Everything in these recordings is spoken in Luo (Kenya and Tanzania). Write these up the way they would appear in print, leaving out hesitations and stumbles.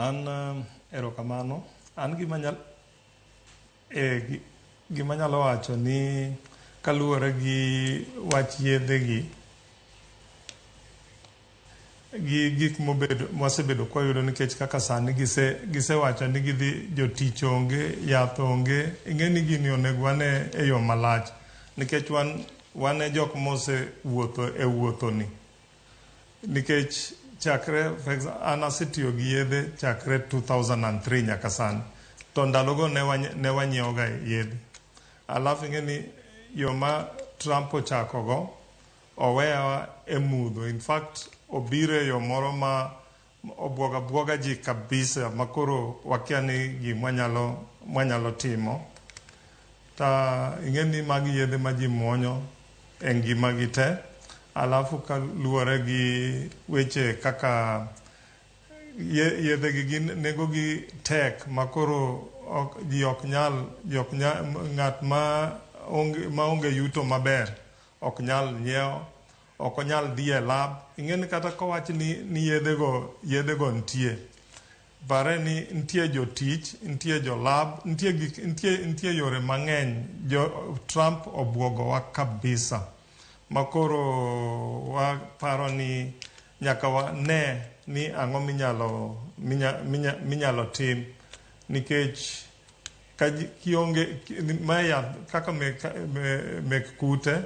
An erokamano. An gima nyalo gima anyalo wacho ni kaluwore gi wach yedhe gi gi gik mobedo mwasebedo kwayudo nikech kaka sani gise gisewacho ni gidhi jotich onge, yath onge. Ing'e ni gini onego wane e yo malach nikech wan wan e jok mosewuotho e wuotho ni. Nikech chakre for example, an asetiyo gi yedhe chakre 2003 nyaka sani. To ndalogo ne wanyiewo ga yedhe. Alafu ing'e ni yo ma Trump ochako go owewa e mudho. In fact, obiro e yo moro ma obwogo abwoga ji kabisa makoro wakia ni gima mwanyalo timo. Ta ing'e ni magi yedhe ma ji muonyo e ngima gi te. Alafu kaluwore gi weche kaka yedhe gi gin nengo gi tek makoro ok, ji ok nyal, ji ok nyal, ng'at ma onge, maonge yuto maber ok nyal nyiewo, ok onyal dhi e lab. Ing'e ni kata kowach ni yedhe go nitie. Pare ni nitie jotich, nitie jo lab, nitie gik, nitie yore mang'eny. Jo Trump obwogowa kabisa. Makoro waparo ni nyaka wane ni ang'o minyalo tim nikech ka kionge mae yath kaka mek kute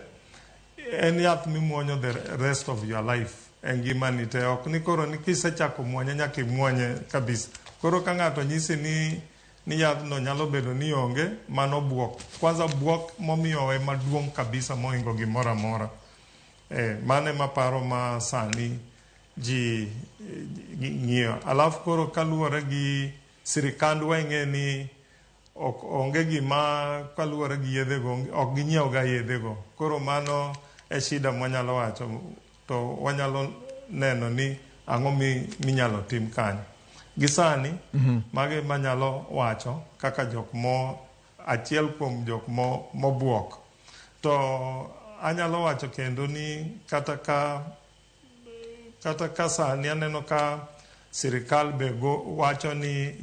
en yath mimuonyo the rest of your life e ngimani te. Ok ni koro ni kisechako muonye nyaka imuonye kabisa. Koro ka ng'ato nyisi ni yadhno nyalo bedo ni onge, mano buok. Kwanza buok momiyowe maduong' kabisa mohingo gimoro amora. Mano ema paro ma sani ji ng'iyo. Alafu koro kaluwore gi sirikandwa ing'e ni ok onge gima kaluwore gi yedhe go ok ginyiew ga yedhe go. Koro mano e shida mwanyalo wacho to wanyalo neno ni ang'o minyalo tim kanyo. Gi sani, magi manyalo wacho kaka jok mo achiel kuom jok mo mobuok. To anyalo wacho kendo ni kata ka sani aneno ka sirikal be wacho ni